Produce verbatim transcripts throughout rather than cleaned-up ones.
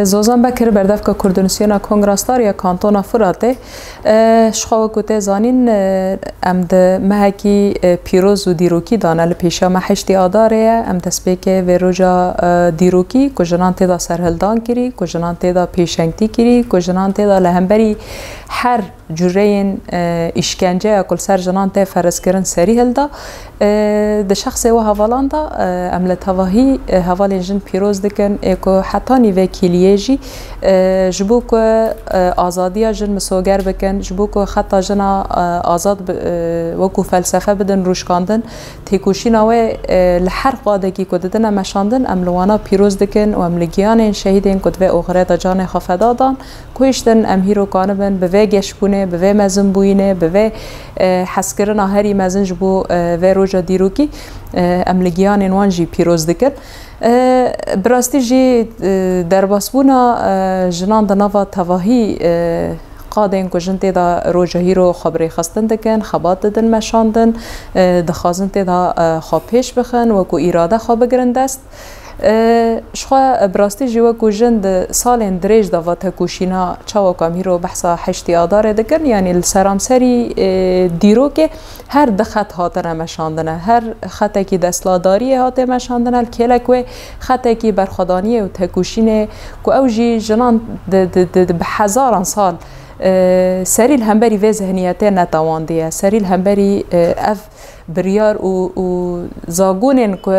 Zozan Bekir, berdevka Koordînasyona Kongra Star ya Kantona Firatê. Ji xwe wekû tê zanîn, em di mehekî pîroz û dîrokî de ne, li pêşiya me heştê Adarê ye. Em destpêkê vê roja dîrokî ku jinan tê de serhildan kirî, ku jinan tê de pêşengtî kirî, ku jinan tê de li hemberî her cûreyên, e, îşkenceya ku li ser jinan tê ferizkirin serî hilda. E, di şexsê we hevalan de, e, em li tevahî, e, hevalên jin pîroz dikin, ê ku hetanî vê kêliyê jî, e, ji bo ku, e, azadiya jin misoger bikin, ji bo ku xeta jina, e, azad bi, e, wekû felsefe bidin rûşkandin, têkoşîna wê, e, li her qadekî ku didine meşandin, em li wana pîroz dikin û em li giyanên şehîdên ku di vê oxirê de canê xwe feda dan, Kuştin em hîro kanibin bi vê geşbûnê, bi vê mezinbûyînê, bi vê, e, hezkirina herî mezin ji bo, e, vê roja dîrokî, e, em li giyanên wan jî pîroz dikin. E, bi rastî jî, e, derbasbûna, e, jinan di nava tevahî, e, qadên ku jin tê de roja hîro xwe bi rêxistin dikin, xebat didin meşandin, e, dixwazin tê de, e, xwe pêş bixin, wekû îrade xwe bigirin dest. E, ji xwe, e, bi rastî jî wekû jin di salên dirêj de va tekoşîna çawa ku em hîro behsa heştê Adarê dikin, yanî li seramserî, e, dîrokê her di xet hatine meşandine. Her xetekî destladariyê hatê meşandine, li kêlek wê xetekî berxwedaniyê û tekoşînê ku ew jî jinan di, di, di, di bi hezaran sal, e, serî li hemberî vê zihniyetê netewandiye, serî li hemberî, e, ev biryar û, û zagonên ku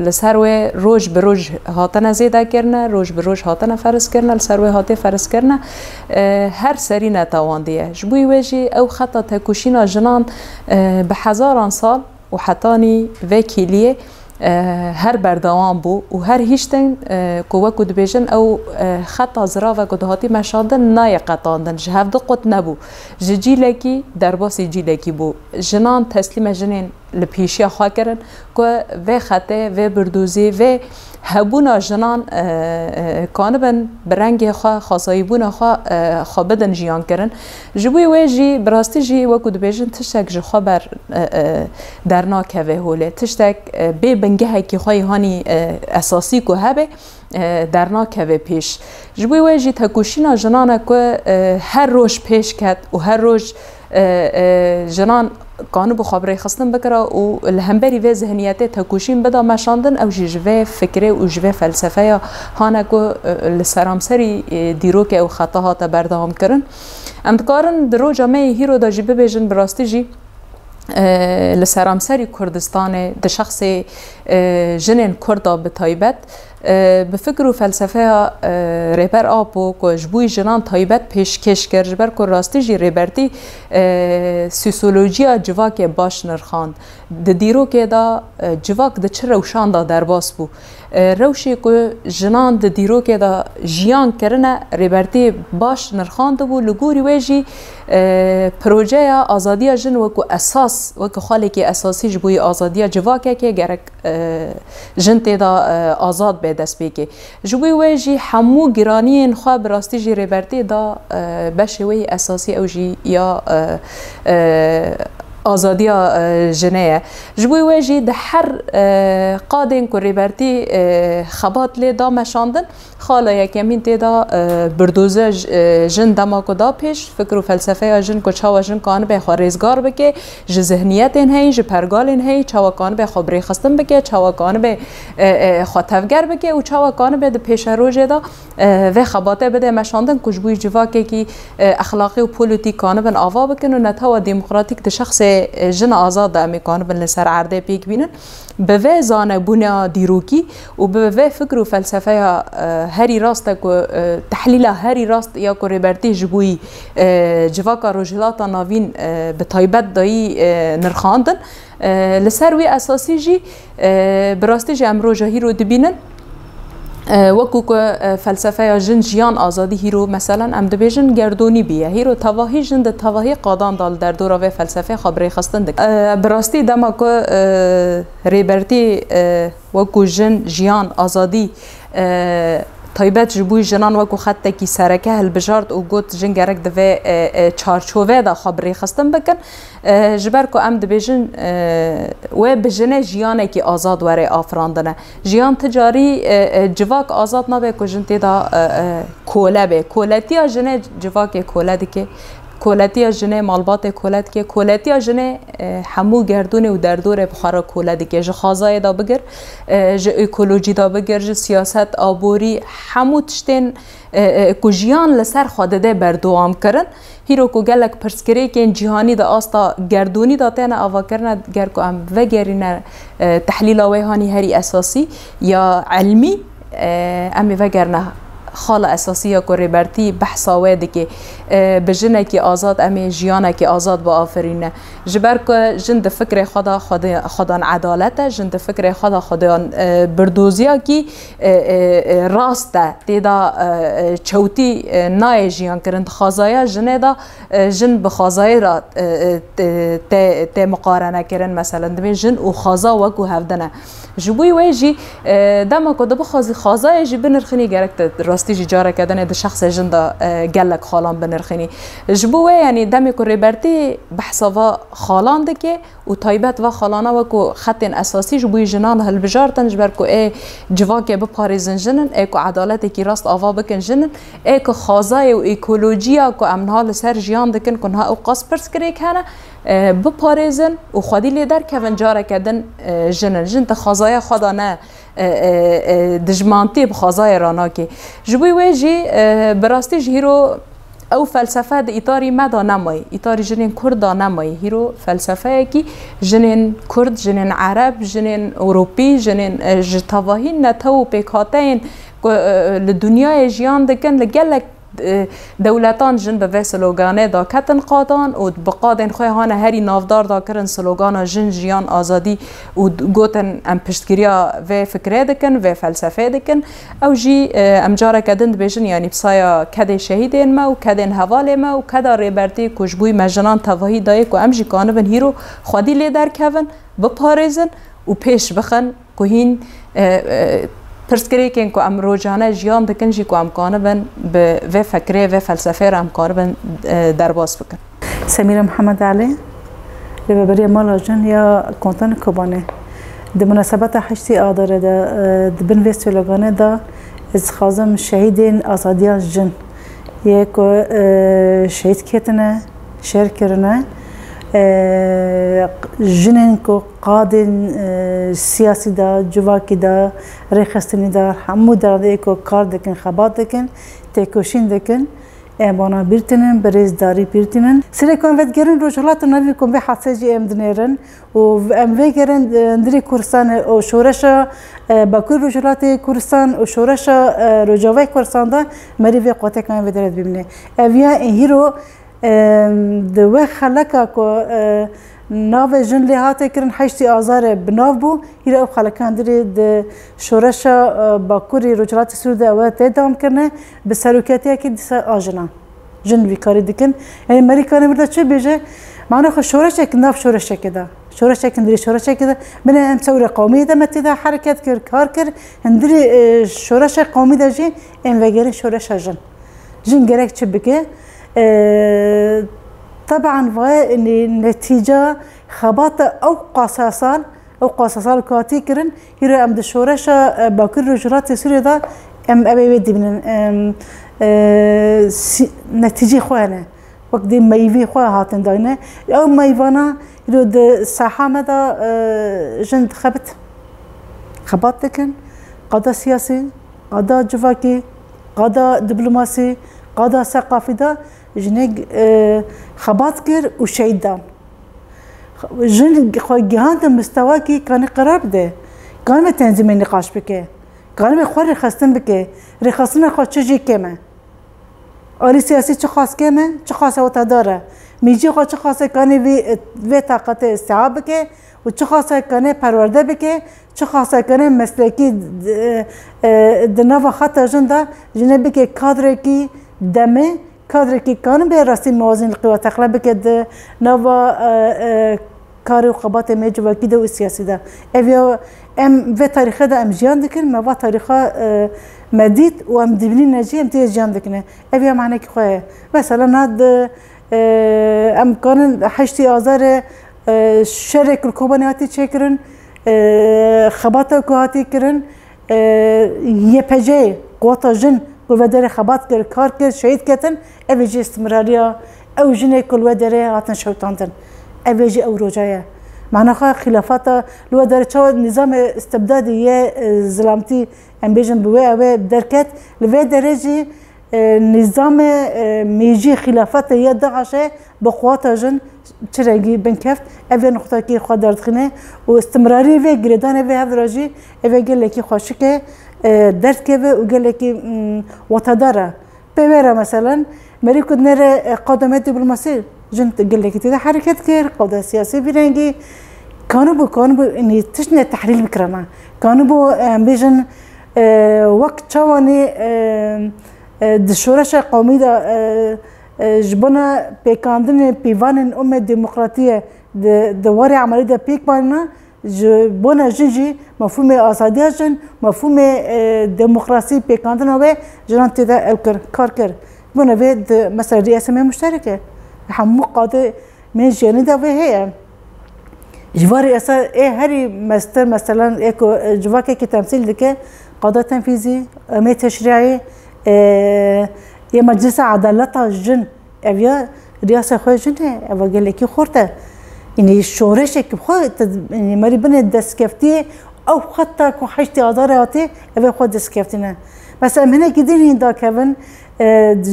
li ser wê roj bi roj hatine zêde kirine, roj bi roj hatine feriz kirine, li ser wê hatê feriz kirine, e, her serî netewandiye. Ji bo wê jî ew xeta tekoşîna jinan, e, bi hezaran sal û hetanî vê kêliyê, e, her berdewam bû û her hiştin, e, ku wekû dibêjin ew, e, xeta zirave ku dihatî meşandin nayê qetandin, ji hev diqut nebû. Ji cîlekî derbasî cîlekî bû. Jinan teslîme jinên li pêşiya xwe kirin ku vê xetê, vê birdûzî, vê hebûna jinan, e, e, kanibin bi rengê xwe, xwezayîbûna xwe, e, xwe bidin jiyan kirin. Ji bo wê jî, bi rastî jî, wekû dibêjin, tiştek ji xwe ber, e, e, dernakeve holê. Tiştek, e, bê bingehekî xwe yî hanî, e, esasî ku hebe, e, dernakeve pêş. Ji bo wê jî tekoşîna jinan e ku, e, her roj pêş ket û her roj, e, e, jinan kanibû xwe bi rêxistin bikira û li hemberî vê zihniyetê tekoşîn bida meşandin, ew jî ji vê fikrê û ji vê felsefeya hane ku, e, li seramserî, e, dîrokê ew xeta hate berdewam kirin. Em dikarin di roja me yê hîro de jî bibêjin, bi rastî jî, e, li seramserî Kurdistanê, di şexsê, e, jinên Kurda bi taybet, e, bi fikr û felsefeya, e, Rêber Apo ku ji bo jinan taybet pêşkêş kir, ji ber ku rastî jî Rêbertî, e, sosyolojiya civakê baş nirxand. Di dîrokê de, e, civak di çi rewşan de derbas bû. E, rewşê ku jinan di dîrokê de jiyan kirine, Rêbertî baş nirxandibû. Li gorî wê jî, e, projeya azadiya jin wekû esas, wekû xalekî esasî ji bo yî azadiya civakekê gerek, e, jin tê de, e, azad bê destpêkê. Ji bo wê jî hemû giraniyên xwe bi rastî jî Rêbertî da, e, beşê wê yî esasî ew jî ya, e, e, azadiya, e, jinê ye. Ji bo wê jî di her, e, qadên ku Rêbertî, e, xebat lê da meşandin, xala yekemîn tê de, e, birdoze j-, e, jin dema ku da pêş, fikr û felsefeya jin ku çawa jin kanibe xwe rêzgar bike, ji zihniyetên heyî, ji pergalên heyî, çawa kanibe xwe bi rêxistin bike, çawa kanibe, e, e, xwe tevger bike û çawa kanibe di pêşerojê de, e, vê xebatê bide meşandin ku ji bo civakekî, e, exlaqî û polîtîk kanibin ava bikin û netewa demokratîk di şexsê, e, jina azad de em ê kanibin li ser erdê pêk bînin. Bi vê zanebûna dîrokî û bi vê fikr û felsefeya, e, herî rast e ku, e, tehlîla herî rast ya ku Rêbertî ji bo yî, e, civaka Rojhilata Navîn, e, bi taybet dayî, e, nirxandin. E, li ser wî esasî jî, e, bi rastî jî em roja hîro dibînin. E, wekû ku, e, felsefeya jin, jiyan, azadî hîro, meselan, em dibêjin gerdonî bûye. Hîro tevahî jin di tevahî qadan de li derdora vê felsefê xwe bi rêxistin dikin. E, bi rastî dema ku, e, Rêbertî, e, wekû jin, jiyan, azadî, e, taybet ji bo jinan wekû xetekî sereke hilbijart û got, jin gerek di vê, e, e, çarçove de xwe bi rêxistin bikin. E, ji ber ku em dibêjin, e, wê bi jinê jiyanekî azad were afirandine. Jiyan ti carî, e, e, civak azad nabe ku jin tê de, e, e, kole be. Koletiya jinê civakê kole dike. Koletiya jinê malbatê kole dike. Koletiya jinê, e, hemû gerdûnê û derdorê bi xwe re kole dike. Ji xwezayê de bigir, e, ji ekolojî de bigir, ji siyaset, aborî, hemû tiştên, e, e, ku jiyan li ser xwe dide berdewam kirin. Hîro ku gelek pirsgirêkên cîhanî di asta gerdûnî de têne avakirine, ger ku em vegerîne, e, tehlîla wê hanî herî esasî ya ilmî, e, em ê vegerine xala esasî ya ku Rêbertî behsa wê dike. E, bi jinekî azad em ê jiyanekî azad biafirîne. Ji ber ku jin di fikrê xwe de xwedê-, xwedan edalet e, jin di fikrê xwe de xwedan, e, birdoziyakî, e, e, e, rast e. Tê de, e, e, çewtî, e, nayê jiyan kirin. Di xwezaya jinê de, e, jin bi xwezayê re, e, e, tê, tê, tê miqarene kirin. Meselen, divê jin û xweza wekû hevdin e. Ji bo wê jî, e, dema ku tu bixwazî xwezayê jî binirxînî, gerek tu rastî jî careke dinê di şexsê jin de, e, gelek xalan binirxînî. Ji bo wê, yanî demê ku Rêbertî behsa va xalan dike û taybet va xalana wekû xetên esasî ji bo jinan hilbijartin, ji ber ku ê civakê biparêzin jin in, ê ku edaletekî rast ava bikin jin in, ê ku xwezayê û ekolojiya ku em niha li ser jiyan dikin, ku niha ew qas pirsgirêk hene, e, biparêzin û xwedî lê derkevin, careke din, e, jin in. Jin di xwezaya xwe de ne, e, e, e, dijmantiyê bi xwezayê re nake. Ji bo wê jî, e, bi rastî ji hîro ew felsefe di îtarî me de nemayê, îtarî jinên Kurd de nemayê. Hîro felsefeyekî jinên Kurd, jinên Ereb, jinên Ewropî, jinên, e, ji tevahî netew û pêkhateyên ku, e, li dinyayê jiyan dikin, li gelek e, dewletan jin bi vê sloganê de ketin qadan û bi qadên xwe hane herî navdar de kirin slogana jin, jiyan, azadî û d-, gotin, em piştgiriya vê fikrê dikin, vê felsefê dikin. Ew jî, e, em careke din dibêjin, yanî bi saya kedê şehîdên me û kedên hevalê me û keda Rêbertî ku ji bo me jinan tevahî dayê ku em jî kanibin hîro xwedî lê derkevin, biparêzin û pêş bixin. Ku hîn, e, e, pirsgirêkên ku em rojane jiyan dikin jî ku em kanibin bi vê fikrê, vê felsefê re em kanibin, e, derbas bikin. Semîra Mihemed Elî, Rêveberiya Mala Jin ya Kontana Kobanê. Di munasebeta heştê Adarê de, e, di bin vê sloganê de ez dixwazim şehîdên azadiya jin yê ku, e, şehîd ketine, şer kirine, e, jinên ku qadên, e, siyasî de, civakî de, rêxistinî de, hemû deradeyê ku kar dikin, xebat dikin, têkoşîn dikin, em wana bîr tînin, bi rêzdarî bîr tînin. Sirê ku em vedigerin Rojhilata Navîn ku vê hadisê jî em dinêrin û em vêgerin, e, hundirê Kurdistanê û şoreşa, e, Bakur Rojhilatê Kurdistan û şoreşa, e, Rojavayê Kurdistan de merî vê qoteka em vê derê dibîne. Ev ya, e, hîro Em, di wê xeleka ku, e, navê jin lê hate kirin heştê Azarê bi nav bû, hîra ew xeleka hundirê di şoreşa, e, Bakurê Rojhilatê Sûrî de ew tê dewam kirine, bi seroketiyekê dîsa a jinan. Jin vî karî dikin. Yanî merî kane vir de çi bêje? Mana xwe şoreşek nav şoreşekê de. Şoreşek hundirê şoreşekê de. Binê em sewrê qewmiyê de me tê de hereket kir, kar kir. Hundirê, e, şoreşa qewmî de jî em vegerin şoreşa jin. Jin gerek çi bike? E, teban vay ne-, netîca xebata ew qasa sal, ew qasa sal ku hatî kirin, hîro em di şoreşa, e, Bakur Rojhilatê Sûriyê de em ev ê wê dibînin, em, e, sî-, netîcê xwe hene. Wek dê meyvê xwe hatin dayne. Ew meyvana hîro di saha me de, e, jin dixebit. Xebat dikin, qada siyasî, qada civakî, qada diplomasî, qada seqafî de jinê, e, xebat kir û şehîd dan. Jin xwe gihand mistewakî kanî qerar bide. Kanibe tenzîmê nîqaş bike. Kanibe xwe rêxistin bike. Rêxistina xwe çi jî kêm e. Alî siyasî çiqas kêm e, çiqas e wetedar e. Mîcî xwe çiqas e kanî vî, vê taqetê îstiha bike û çiqas e kanê perwerde bike, çiqas e kanê meslekî, e, e, di nava xeta jin de jinê bike kadrekî demê, kadrekî kanibe rastî muwazîn li qîwa teqle bike di nava, e, e, karê û xebatê me civakî de û siyasî de. Ev ya em vê tarîxê de em jiyan dikin, me va tarîxa, e, me dît û em dibînîne jî em tê jiyan dikine. Ev ya manekî xwe ye. Mesela na di, e, em kanin heştê Azarê, e, şerek li Kobanê hatî çêkirin, e, xebata ku hatî kirin, e, Y P G, Quwata Jin, ku vê derê xebat kir, kar kir, şehîd ketin, ev ê jî istimrariya ew jinê ku li wê derê hatin şewitandin. Ev ê jî ew roja ye. Mana xwe xilafata li wê derê çawa nîzamê istibdadî ye, e, zilamtî, em bêjin bi wê ew ê derket. Li vê derê jî, e, nîzamê, e, mêjî xilafetê ye DAIŞê bi quwata jin çi rengî binkeft, ev ê nuqtekî xwe derdixîne û istimrarî vê girêdanê vê hev re jî ev ê gelekî xweşik e, e, derdkeve û gelekî, mm, watedar e. Pê wê re meselen, merî ku dinêre, e, qademê dîplomasî jin gelekî tê de hereket kir, qada siyasî vî rengî kanibû, kanibû, yanî tişt ne tehlîl bikirana. Kanibû, em bêjin, e, wek çawanî, e, e, di şoreşa qewmî de, e, e, ji bona pêkandinê pîvanên umê demokratiyê di, di warê emelî de pêk manîna, ji bona jin jî mefhûmê azadiya jin, mefhûmê, e, demokrasî pêkandina wê jinan tê de ew kir, kar kir. Bona vê di mesela riyasê me muşterek e. Hemû qadê me jiyanî de vê heye. Ji van riyasa ê herî mestir, meselen ê ku, e, civakekî temsîl dike, qada tenfîzî, emê teşriyayê, e, yê Meclisa Edaleta Jin, ev ya riyasa xwe jin e, ev gelekî xurt e. Yanî şoreşek xwe, te, yanî merî binê destkeftiyê, ew xeta ku heştê Azarê hatî, ev ê xwe destkeftî ne. Mesela em hinekî din hîn dakevin, e,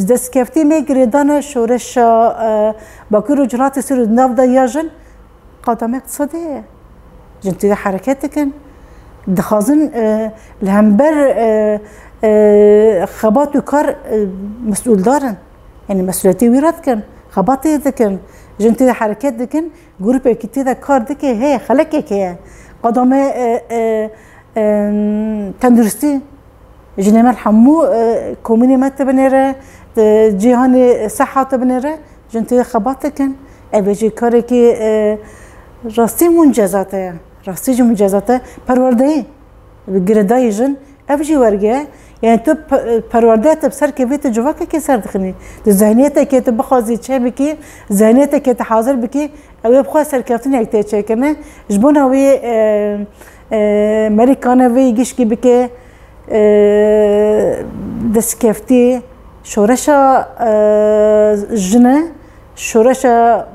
destkeftî me girêdane şoreşa, e, Bakur û Rojhilatê Sûrî di nav de ya jin, qadame iqtisadê ye. Jin tê de hereket dikin. Dixwazin, e, li hember, e, e, xebat û kar, e, mesûldar in. Yanî mesûliyetê wî re dikin. Xebatê dikin. Jin tê de hereket dikin. Grûpekî tê de kar dike heye, xelekek heye. Qadame, e, e, e, tenduristî. Jinê me li hemû, e, komînê me tibinêre, di cîhanê seha tibinêre, jin tê xebat dikin. Ev ê jî karekî, e, rastî mucezate ye. Rastî jî mucezate. Perwerdeyî, girêdayî jin, ev jî werge ye. Yani tu pe-, perwerde te bi ser kevê tu civakekê ser dixinî. Tu zehniyetekê tu bixwazî çê bikî, zehniyetekê tu hazir bikî, ew ê bi xwe serkeftinek tê çêkirine. Ji bona wê, e, e, merîkane vê gişkî bike, e, destkeftî şoreşa, e, jine, şoreşa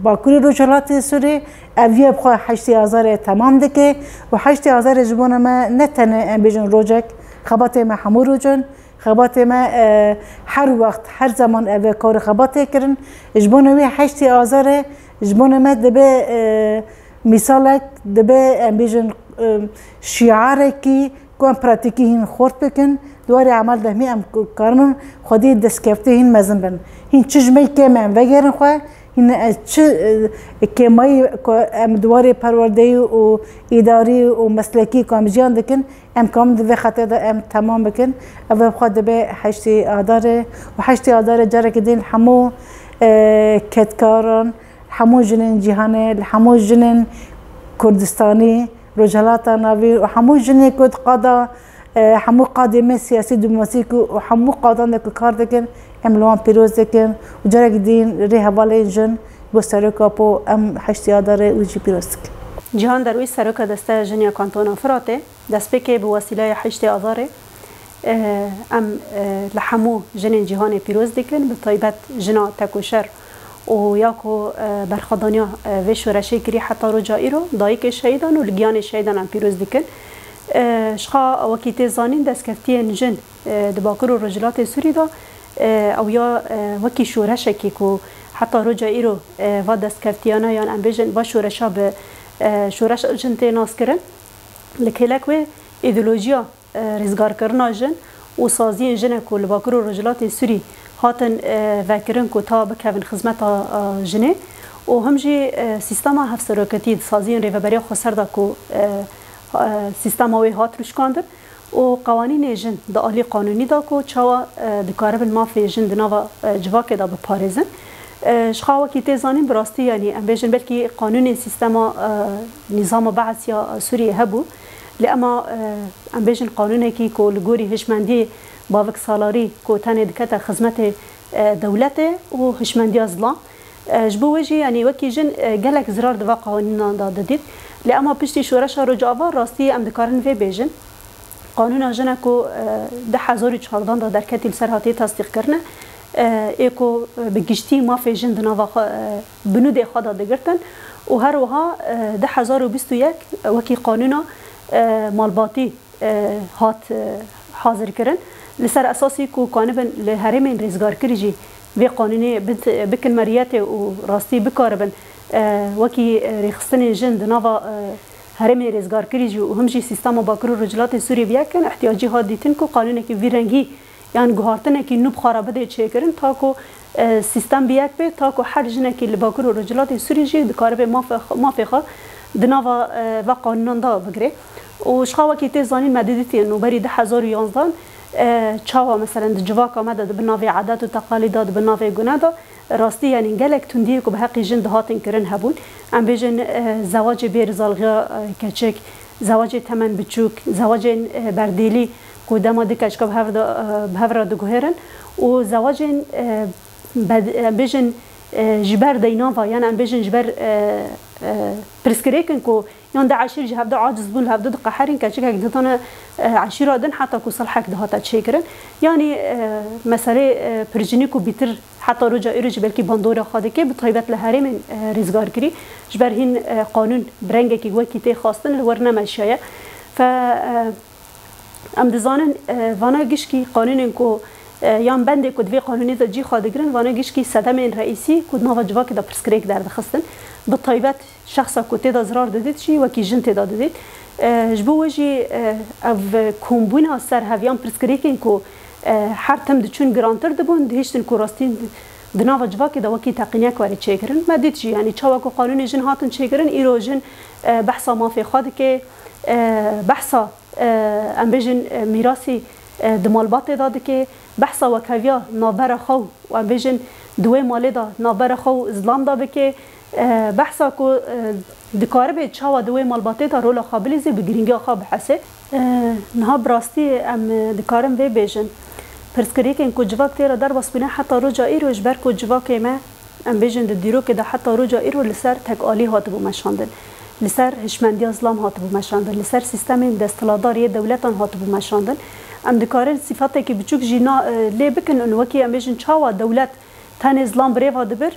Bakurê Rojhilatê Sûrî, ev yê bi xwe heştê Azarê temam dike û heştê Azarê ji bona me ne tenê em bêjin rojek, xebatê me hemû roj in, xebatê me, e, her wext, her zeman ev ê kar û xebatê kirin. Ji bona wê heştê Azarê ji bona me dibe, e, mîsalek, dibe em bêjin, e, şiarekî, ku em pratîkî hîn xurt bikin, di warê emel de hemî em ku-, karin Xwedê destkeftê hîn mezin bin. Hîn çi ji me kêm e, em vegerin xwe, hîn, e, çi, e, kêmayî ku em di warê perwerdeyî û îdarî û meslekî ku em jiyan dikin, em kamin di vê xetê de em temam bikin. Ev ê bi xwe dibe heştê Adarê û heştê Adarê carekî din hemû, e, kedkaran, hemû jinên cîhanê, li hemû jinên Kurdistanî, Rojhilata Navîn û hemû jinê ku di qada, e, hemû qadê me siyasî, dîplomasî ku û hemû qadan de ku kar dikin, em li wan pîroz dikin û carek din rê hevalên jin bo Serok Apo em heştê Adarê wî jî pîroz dikin. Cihan Derwîş, Seroka Desteya Jin ya Kantona Firatê, destpêkê bi wesîleya heştê Adarê, e, em, e, li hemû jinên cîhanê pîroz dikin, bi taybet jina tekoşer û ya ku, e, berxwedaniya, e, vê şoreşê kirî heta roja îro, dayikê şehîdan û li giyanê şehîdan em pîroz dikin. E, ji xwe wekî tê zanîn, destkeftiyên jin, e, di Bakur û Rojhilatê Sûrî de, e, ew ya, e, wekî şoreşekî ku heta roja îro, e, va destkeftiyane yan em bêjin va şoreşa bi, e, şoreşa jin tê naskirin. Li kêlek wê îdeolojiya, e, rîzgarkirina jin û saziyên jin e ku li Bakur û Rojhilatê Sûrî hatin, e, vekirin ku ta bikevin xizmeta, e, jinê û him jî, e, sîstema hevseroketî di saziyên rêveberiya xweser de ku, e, e, sîstema wê hat rûşkandin û qewanînê jin di alî qanûnî de ku çawa, e, dikaribin mafê jin di nava, e, civakê de biparêzin. E, ji xwe wekî tê zanîn, bi rastî, yanî em bêjin belkî qanûnên sîstema, e, nîzama Beesiya Sûriyê hebû. Lê ema, e, em bêjin qanûnekî ku li gorî hişmendiyê baviksalarî ku tenê dikete xizmetê, e, dewletê û hişmendiya zilam. E, ji bo wê jî, yanî wekî jin, e, gelek zirar di va qanûnan de didît. Lê ema piştî şoreşa Rojava rastî em dikarin vê bêjin. Qanûna jine ku, e, du hezar û çardan de derketî li ser hatiye tasdîqkirine, e, ê ku, e, bi giştî mafê jin di nava xwe, e, binûdê xwe de digirtin û her wiha, e, du hezar û bîst û yek wekî qanûna, e, malbatî, e, hat, e, hazirkirin. Li ser esasî ku kanibin li herêmên rêzgarkirî jî vê qanûnê bit-, bikin meriyetê û rastî bikaribin, e, wekî, e, rêxistinên jin di nava, e, herêmê rêzgarkirî jî û him jî sîstema Bakur û Rojhilatê Sûriyê bi yek kin, ihtiyacî hat dîtin ku qanûnekî vî rengî yan guhartinekî nû bi xwe re bidê çêkirin, ta ku, e, sîstem bi yek bê, ta ku her jinekî li Bakur û Rojhilatê Sûriyê jî dikaribe mafê xwe, mafê xwe di nava, e, va qanûnan de bigire. Û ji xwe wekî tê zanîn, me didîtiye nûberî du hezar û yanzdan, e, çawa meselen di civaka me de, di bin navê edet û teqalîd de, di bin navê gune de, rastî, yanî gelek tundiyê ku bi heqî jin dihatin kirin hebûn. Em bêjin, e, zewacê bê rizalxiya, e, keçik, zewacê temen biçûk, zewacên, e, berdêlî ku dema du keçika bi hev de, e, bi hev re diguhêrin û zewacên, e, bed-, em bêjin, e, ji ber deynava, yan em bêjin ji ber, e, e, pirsgirêkin ku yan du eşîr ji hevdu aciz bûn, li hevdu diqeherîn, keçikek didane, e, eşîra din heta ku silhek dihate çêkirin. Yanî, e, meselê, e, pirjinî ku bîtir heta roja îro jî belkî bandora xwe dike, bi taybet li herêmên, e, rêzgarkirî, ji ber hîn, e, qanûn bi rengekî wekî tê xwestin li wir nemeşiyaye. Fe, e, em dizanin, e, vana gişkî qanûnên ku, e, yan bendê ku di vê qanûnê de cî xwe digirin, vana gişkî sedemên reîsî ku di nava civakê de pirsgirêk derdixistin. Bi taybet şexsa ku tê de zirar didît jî wekî jin tê de didît. E, ji bo wê jî, e, ev kombûna ser hev yan pirsgirêkên ku, e, her tim diçûn girantir dibûn, dihiştin ku rastîn di nava civakê de wekî teqînek were çêkirin. Me dît jî, yanî çawa ku qanûnê jin hatin çêkirin, îro jin, e, behsa mafê xwe dike, e, behsa, e, em bêjin, e, mîrasî, e, di malbatê de dike, behsa wekheviya navbera xwe û, em bêjin, di wê malê de navbera xwe û zilam de bike, e, behsa ku, e, dikaribe çawa di wê malbatê de rola xwe bilîzê, bi girîngiya xwe bihese. E, niha bi rastî em, e, dikarin vê bêjin. Pirsgirêkên ku civak tê re derbas bûne heta roja îro, ji ber ku civakê me, em bêjin, di dîrokê de heta roja îro li ser tekalî hatibû meşandin. Li ser hişmendiya zilam hatibû meşandin. Li ser sîstemên desthilatdar yê dewletan hatibû meşandin. Em dikarin sîfatekî biçûk jî na-, e, lê bikin û wekî em bêjin çawa dewlet tenê zilam bi rêva dibir,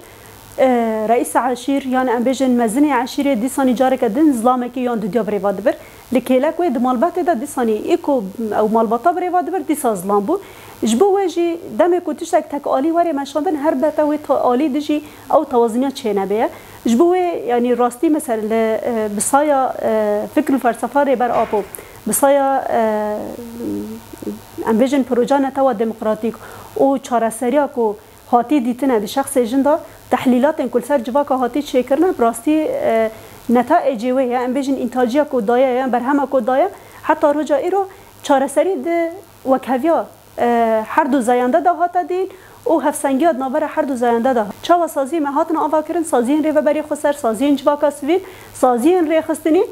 e, reîsa eşîr, yan em bêjin mezinê eşîrê dîsanî careke din zilamekî yan dudya bi rêva dibir. Li kêlek wê di malbatê de dîsanî î ku ew malbata bi rêva dibir, dîsa zilam bû. Ji bo wê jî demê ku tiştek tek alî were meşandin, her bete wê ta-, alî dijî ew tewaziniya çênebêye. Ji bo wê, yanî rastî mesele, e, bi saya, e, fikr û felsefa Rêber Apo, bi saya, e, em bêjin proja netewa demokratîk û çareseriya ku hatî dîtine di şexsê jin de, tehlîlatên ku li ser civaka hatî çêkirine, bi rastî, e, netaecê wê ye, em bêjin întaciya ku daye, yan berhema ku daye, heta roja îro çareserî di wekheviya, e, her du zayende de hate dîn û hevsengiya di navbera her du zayende de. Çawa saziyê me hatin avakirin, saziyên Rêveberê Xweser, saziyên Civaka Sivîl, saziyên rêxistinî,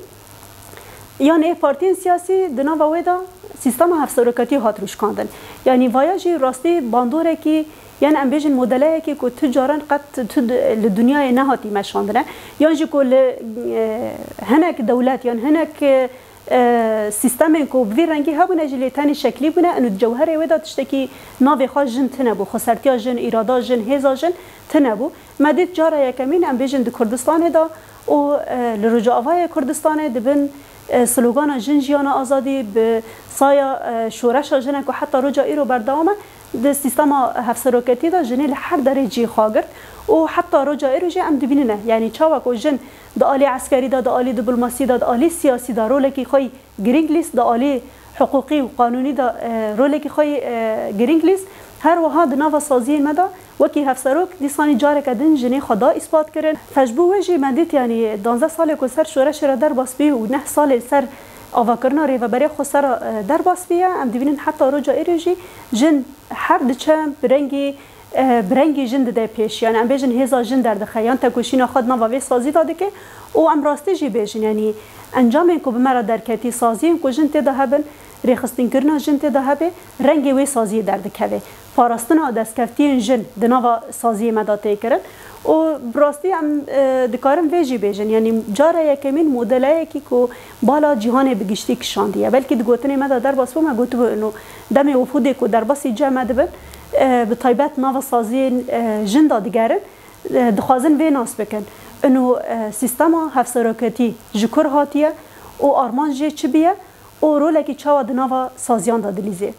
yan ê partiyên siyasî di nava wê de sîstema hevserokatiyê hat rûşkandin. Yanî vaya jî rastî bandorekî, yan em bêjin modeleyekî ku tu caran qet tu di-, li dinyayê nehatî meşandine. Yan jî ku li, e, hinek dewlet yan hinek, e, e, sîstemên ku bi vî rengî hebûne jî lê tenê şeklî bûne, û di cewherê wê de tiştekî navê xwe jin tune bû. Xwesertiya jin, îrada jin, hêza jin tune bû. Me dît cara yekemîn, em bêjin, di Kurdistanê de û, e, li Rojavayê Kurdistanê di bin, e, slogana Jin, Jiyana, Azadî, bi saya, e, şoreşa jine ku heta roja îro berdewam e, di sîstema hevseroketî de jinê li her derê cî xwe girt û heta roja îro jî em dibînine. Yanî çawa ku jin di alî eskerî de, di alî diplomasî de, di alî siyasî de rolekî xwe yî girîng lîst, di alî hiqûqî û qanûnî de, e, rolekî xwe yî, e, girîng lîst. Her wiha di nava saziyên me de wekî hevserok dîsanî careke din jinê xwe da îspat kirin. Fe ji bo wê jî me dît, yanî danzdeh salê ku ser şoreşê re derbas bî û neh salê li ser avakirina Rêveberê Xweser re, e, derbas bîye, em dibînin heta roja îro jî jin her diçe bi rengî, e, bi rengê jin dide pêş. Yani em bêjin hêza jin derdixe yan tekoşîna xwe di nava vê sazî de dike û em rastî jî bêjin. Yani encamên ku bi me re derketî, saziyên ku jin tê de hebin, rêxistinkirina jin tê de hebe, rengê wê saziyê derdikeve. Parastina destkeftiyên jin di nava saziyê me de tê kirin. Û bi rastî em, e, dikarin vê jî bêjin. Yani cara yekemîn modeleyekî ku bala cîhanê bi giştî kişandiye. Belkî di gotinê me de derbas bû, me gotibû ino demê wifûdê ku derbasî cem me dibin, e, bi taybet nava saziyên, e, jin de digerin, e, dixwazin vê nas bikin. Ino, e, sîstema hevseroketî ji kur hatiye û armanc jê çi biye û rolekî çawa di nava saziyan de dilîzê.